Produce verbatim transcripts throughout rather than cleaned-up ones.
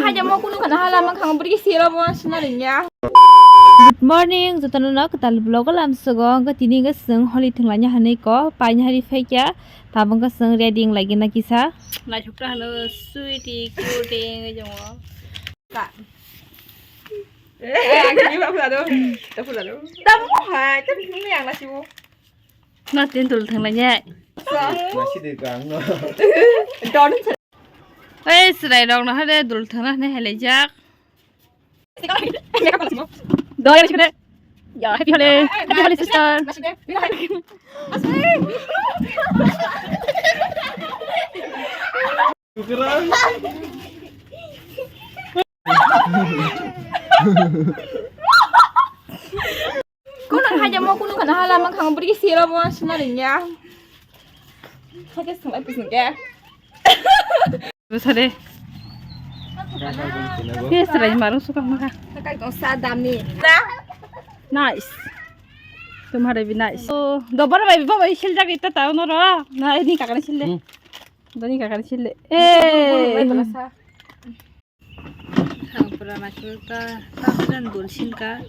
Haja mo kunu kana hala mang khang bri siro mo sna rinya. Good morning, jotono no kwtal vlog o lamsogo. Wngkha tini wngkha chwng holi thwnglaina hinwi ko paina hari phaikha. Tabuk wngkha chwng ready wnglaigwna kisa. Naithok ta hwno sweetie, cute wngwi tongo. Ka. Eh, ang kini ba phulado. Ta phulado. Tamo hai, ta kini ang nasibo. Na tin dul thang lanya. Nasi de kang no. Don. Ei, chwrai rok no hade dul thang na ne helai jak. Don ya sibere. Ya, happy holi. Happy holi, sister. Kono haja mo kono kana hala mang khang bri siro mo sna rinya. Haja sung ai pusung ke. Besa de. Ke srai maru suka maka. Takai kong sa dami. Na. Nice. Tumhare bi nice. Oh, dobor bai bo bai sil jagi ta ta no ro. Na ni kakana sil de. Hmm. Doni kakana sil de. Eh. Ang pura naikhe ta, ta pura dol sinka.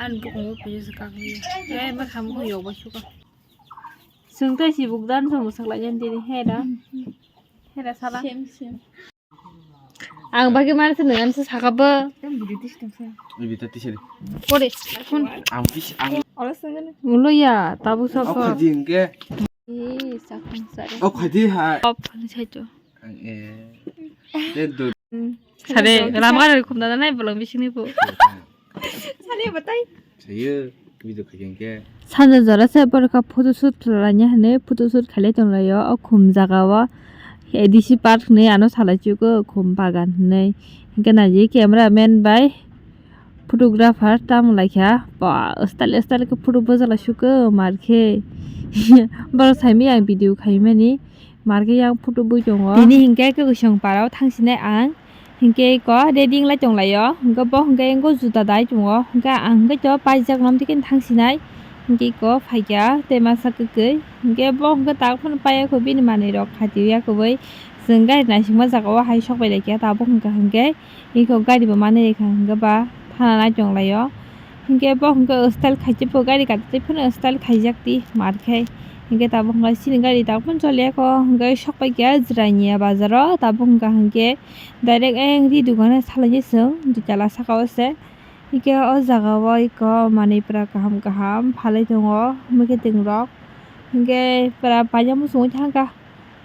An bukungo piju swkang ni. Eh, ma khamu ko yoba suka. Sung tai si buk dan sung sak lai jan dini hera. Hera sala. Same, same. Ang bagi mana sih dengan sih sakaba. Kan video tis tong sa. Video tis ni. Kore. Ang bis ang. Ola sung ni. Mulo ya, tabu sapa. Aku dingke. Eh, sakang sare. Oh, khadi ha. Op, ni sai to. Ang, eh. Te do. Sare, lama kan khum da nai bolong bising ni bu. Sare batai. Sayo, video khaikeng ke. Sanja jora se borok photo shoot khlaina hwnwi photo shoot khailai tonglaio o khum jaga o. A D C park hwnwi ano salai chugo khum bagan hwnwi. Hwnkhe naidi camera man bai photographer tamo laikha. Ba style style khe photo bujak lai sugo mar khe. Borok saimaya ang video khaimani. Markhe yang photo bui tongo. Tini hinkhe kwswng parao thangsinai ang. Hinkhe eko ready wng lai tong laio. Hinkhe bo hinkhe engko juta dai tongo. Hinkhe ang hinkhe to paijak nom tei thangsinai. Hinkhe eko phaikha tei masa kwkwi. Hinkhe bo hinkhe tak phano paiya kho bini manwi rok khatiya kwbwi. Chwng gari naisingma jaga o hai sok bai laikha tabuk hinkhe hinkhe. Eko gari bo manwi rikha hinkhe ba thana nai tong laio. Hinkhe bo hinkhe style khaijak bo gari kati phano style khaijak ti mar khe. Hinkhe tabuk hinkhe chini gari tabuk phano choliya kho hinkhe sok pai khe Jirania bazar o tabuk hinkha hinkhe direct eng ri dukano salaini chwng dui tala saka o se. Hinkhe o jaga o eko manwi pura kaham kaham phalwi tongo mwkhwtwng rok. Hinkhe pura paina muchungwi thangkha.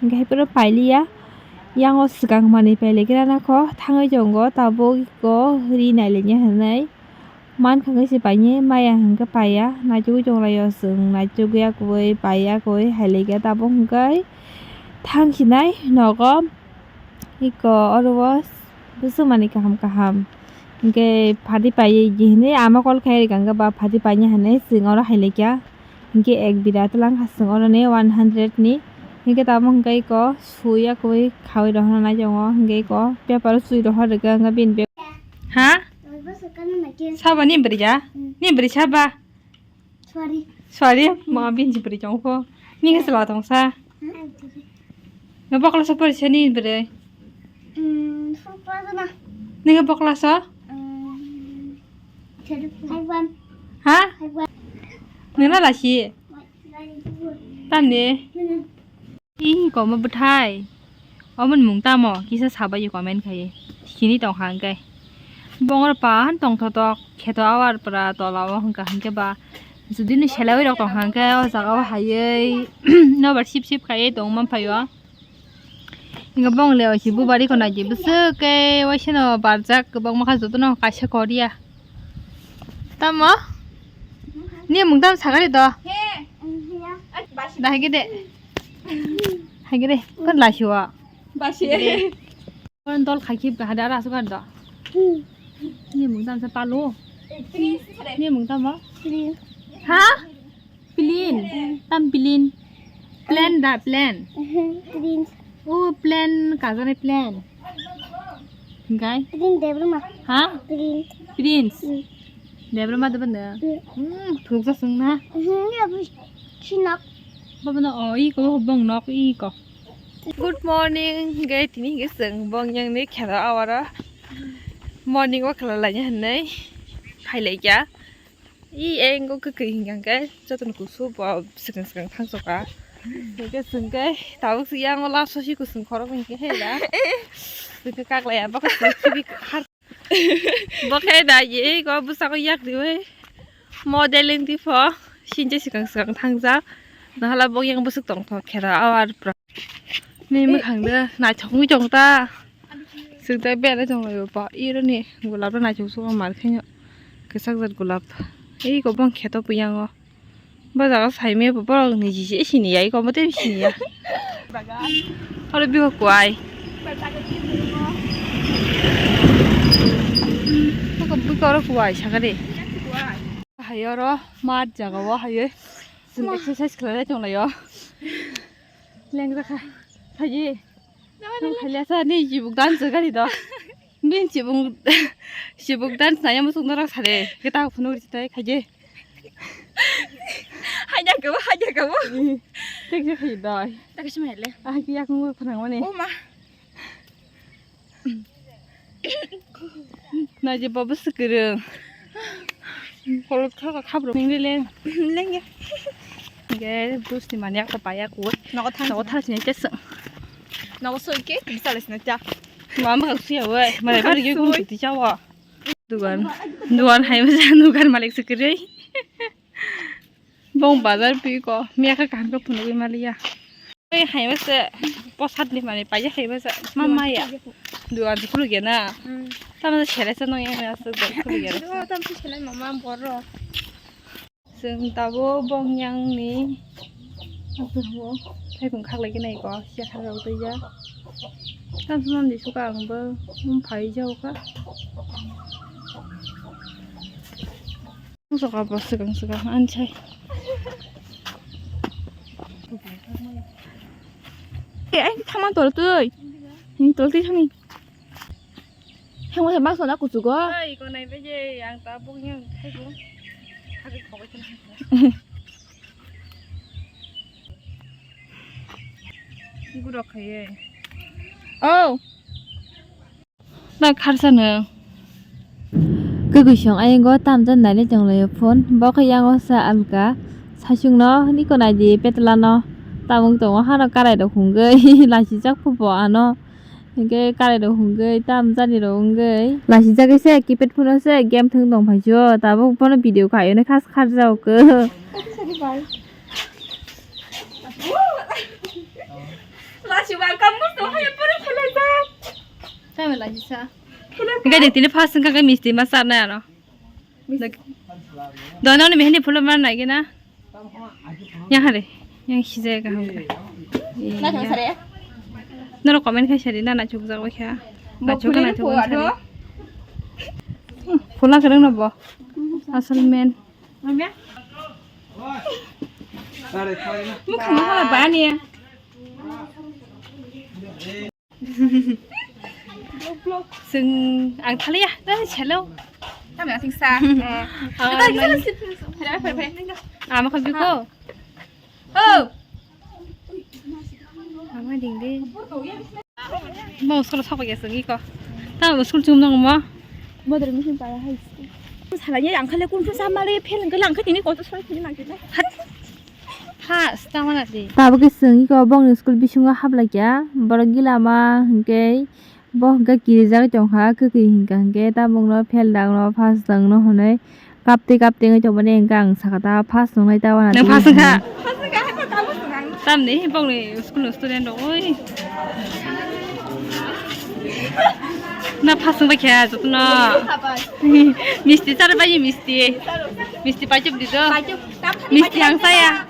Hinkhe hai phano pailiya. Yang o swkang manwi pailaigra nakho thangwi tongo tabuk eko ri nailaina hinwi. Mankha khe se paine maya hinkhe paiya, naichugwi tonglaio chwng, naichugwi ya kwbwi paiya kwbwi hai laikha tabuk hinkhe thangsinai nogo eko oro o bwswk manwi kaham kaham hinkhe phati paiya hinwi ama call khai rikha hinkhe ba phati paina hinwi chwng oro hai laikha. Hinkhe ek bira twlang hasing oroni one hundred ni. Hinkhe tamo hinkhe eko sui ya koi khaui rohornai tongo. Hinkhe eko paper o sui rohor rwkha hinkhe bini bag. Ha? Sabo ni bwrwi ya? Hmm. Ni bwrwi saba? Sorry. Sorry, ma bini bwrwi tong pho. Ni khe chwla tong sa? Hmm? No bokla sa pori se ni bwrwi? Hmm, sukla jana. Ni khe bokla sa? Hmm, thirty-five one. Ha? Five one. Nina lasi? Tamni? Ih, komo bwthai. Omoni mung tamo? Kisa sabai comment khai. Sini tong hang kai. Bongor pan tong thotok. Kheto awar pra tola o hwnkha hwnkhe ba. Judi ni selai rok tong hang kai o jaga o hayai. No bar sip sip khai tong man phaio. Hinkhe bong le osi bubari ko naidi bwswk khe waisano barjak kwbangma kha jotono kaisa koria. Tamo? Ni mung tamo sakari to? Da haikhe de. Haikhe de. Kon lasi o? Basi. Kon dol khai khip ka hada asuk ar do. Ni mung tamo sa palu. Ni mung tamo? Ha? Plane. Tam plane. Plane da, plane. Plane. O plane, kajani plane. Gai? Plane Debroma. Ha? Plane. Prince. Hmm. Debroma de bana. Hmm. Hmm, thuk ja sung na. Hmm, ya bu sinok. Baba na o i ko bong nok i ko. Good morning, guys. Tini hingke chwng bong yang ni khela awara morning walk khala laina hinwi phai lai kya. I engko kwkwi hingka hingke jotono kusu bo swkang swkang thangsoka. Hingke chwng ke tabuk si yang o last sosi kusung khorok hingke hela. Hingke kaklai ya bokhe chwng khibi har. Bo khe da ye go bwsako yak riwi modeling di pho sinje swkang swkang thangjak. Nahala bo yang bwswk tong pho khera awar pra. Ni mwkhang de naithok wngwi tong ta. Swk da bera tong laio ba iro ni golap rok naithok swkang mar khe kwchak jat golap. Ei go bong kheto puyang o. Bo jaga saimaya bo borok ni jisi sini ya, iko mote sini ya. Oro biho kuai. Iko bwkha oro kuai sakani. Hai oro mat jaga o hai chwng exercise khlai tong lai o. Leng jakha. Hai. Nang khailasa ni jibuk dan se gari do. Bin chibung chibuk dan snaya musuk norok sare. Kita phunuk ri tai khaje. Haja kabo, haja kabo. Tek je khai dai. Tak sima hele. Ah ki yak ngu phanang mani. O ma. Na je babu sekereng. Kalau kha kha bro ning leng. Leng ya. Ge bus ni mani aku payak ku. Nogo thang. Nogo thang sini tes. Nogo soi ke bisa les na cha. Mama kha suya wai. Mare bari ge kum ti chawa. Dugan, dugan hai masa dugan malik sekeri. Bong bazar pi ko, miya kha kaham khe phunugwi maliya. Oi hai masa posat ni mani paija hai masa mama ya. Dugan khulu gena. Tamo sele sa nong ya masa khulu gena. Tam si sele mama boro. Chwng tabuk bong yang ni thaikung khaklai khe nai ko siya kha rok twi ya. Tam swnam di suka ang bo um phai jau kha. Suka bo swkang swkang ani sai. Eh, ai thama tol twi. Ni tol twi thani. Hemo se mak sona kuchugo. Ai, ko nai beje, ang ta buk yang thaigo. Hagi khobai thang. Guro khaye. Oh. Na kharsa no. Kwkwi song ayang go tamjani nailai tong laio phone. Bo khe yang o sa alka. Saichung no niko nai di petla no. Tamung tongo hano karai rok hungwi. Lachijak pho bo ano. Hingke karai rok hungwi, tam jani rok wngwi. Lasijagwi se keypad phone o se game thwng tong phai sio, tabuk bono video khaio ne khas kharjao khe. Lasi ba kam musto hai pura khulai ba. Tamo lasisa. Hingke de tini first wngkha khe misti ma charnai ano. Dono ni mehndi phulo mar nai gina. Yang hari, yang sijaya kaham. Naithok sare. Noro comment khai sari na naithok jak bai kha. Naithok naithok sari. Phula kereng no bo. Asal men. Mukhang hala bani. Chwng ang thaliya, ta selo. Tamo thik sa. Ama kha biko. Oh. Ama ding de. Mo school sok ya chwng iko. Tamo school chum nang mo. Bodor mission para high school. Salai ang khale kun sa male phel ang lang kha tini ko to soi tini lang kha. First, tamo na di. Tabuk khe chwng iko bongni school bisingo hablai kha. Borok gila ma hinkhe bo hinkhe kirijagwi tongkha, kwkwi hinkha hinkhe tabukno phel dagno first dagno hwnwi kaptwi kaptwi wngwi tongmani hinkhe ang sakha ta first wngnai ta wana. Nwng first wngkha? Tamni bongni school ni student rok oi. Na first wngbai kha jotono. Misti char bai misti. Misti paicuk di do. Misti ang saya.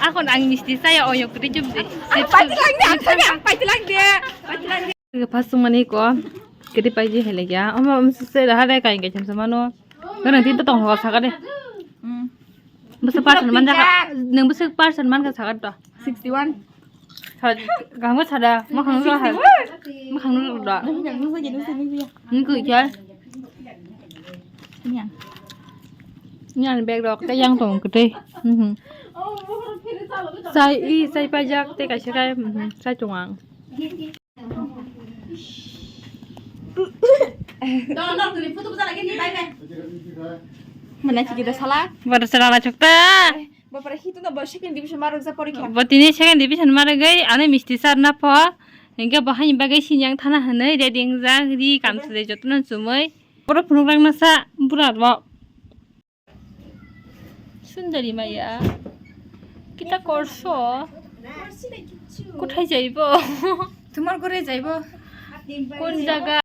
Akon ang misti saya oyok kwtwi chum di. Paitilang di, ang sani ang paitilang di. Paitilang di. First sung mani ko kwtwi paiji hele ya. Omo um se da hare kai kai cham samano. Nang ti to tong ho saka de. Bese person man jaka. Nang bese person man ka saka to. Sixty one. Gangma sada, makhang nukla hai. Makhang nukla da. Nukla kya? Nyan. Nyan bag rok ta yang tong kete. Mhm. Chai, i chai paijak tei kaisa khe, mhm, chai tongo ang. Mana chiki da sala? Bara sala na chukta. Bapara hitu na bo second division marok ja porikha. Bo tini second division marok gai, ane misti sar na pho. Hingke bo haini bagwi sinyang thana hwnwi ready wngjak, ri kamchwlwi jotono chumui. Boro phunukraknasa bura rok. Sundari maya. Kita korso. Kothai jaibo? Tumar gore jaibo. Kon jaga?